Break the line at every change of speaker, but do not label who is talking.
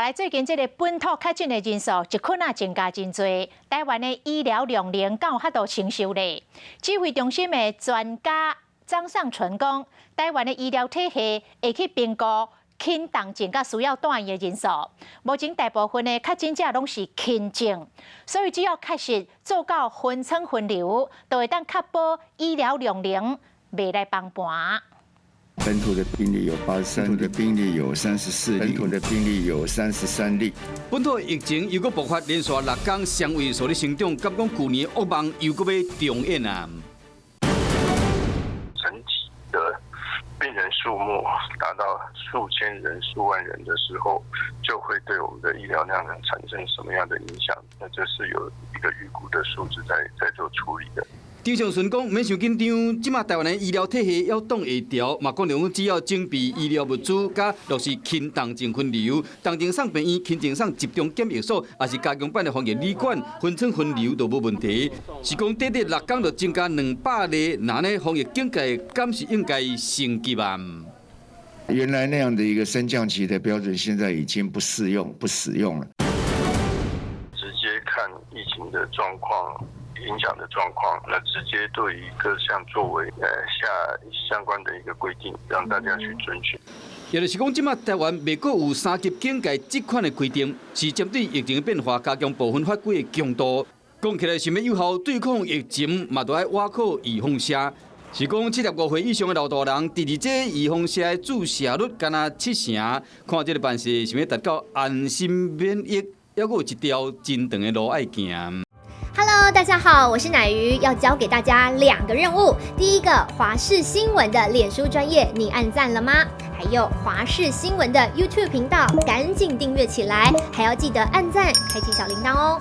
來最近這个本土確診的人數一捆仔增加真濟，台灣的醫療量能敢有法度承受咧？指揮中心的專家張上淳講，台灣的醫療體系會去評估輕重症佮需要住院的人數。目前大部分的確診者攏是輕症，所以只要確實做到分層分流，就會當確保醫療量能袂來崩盤。
本土的病例有83的病例有34例，本土的病例有33例。
本土疫情又閣爆發，連續六天雙位數的成長，敢講舊年噩夢又閣欲重演啊！
整體的病人數目達到數千人、數萬人的時候，就會對我們的醫療量能產生什麼樣的影響？那這是有一個預估的數字在做處理的。
張上淳講，免傷緊張，這馬台灣的醫療體系猶擋會牢，嘛講著講只要準備醫療物資，佮落實輕重症分流，重症送病院，輕症送集中檢疫所，抑是加強版的防疫旅館，分層分流都無問題。是講短短6天就增加200例，那呢防疫警戒敢是應該升級啊？
原來那樣的一個升降級的標準，現在已經不適用、不使用了。
直接看疫情的狀況。影響的狀況，那直接對於各項作為下相關的一個規定，讓大家去遵循。
也就是講，這馬台灣袂閣有三級警戒這款的規定，是針對疫情的變化，加強部分法規的強度。講起來，想欲有效對抗疫情，嘛都愛倚靠預防射。是講75歲以上的老大人，佇這預防射的注射率干焦七成，看這个辦事是欲達到安心免疫，猶閣有一條真長的路愛行。
Hello，大家好，我是乃瑜，要交給大家兩個任務。第一個，華視新聞的臉書專頁，你按讚了嗎？還有華視新聞的 YouTube 頻道，趕緊訂閱起來，還要記得按讚，開啟小鈴鐺哦。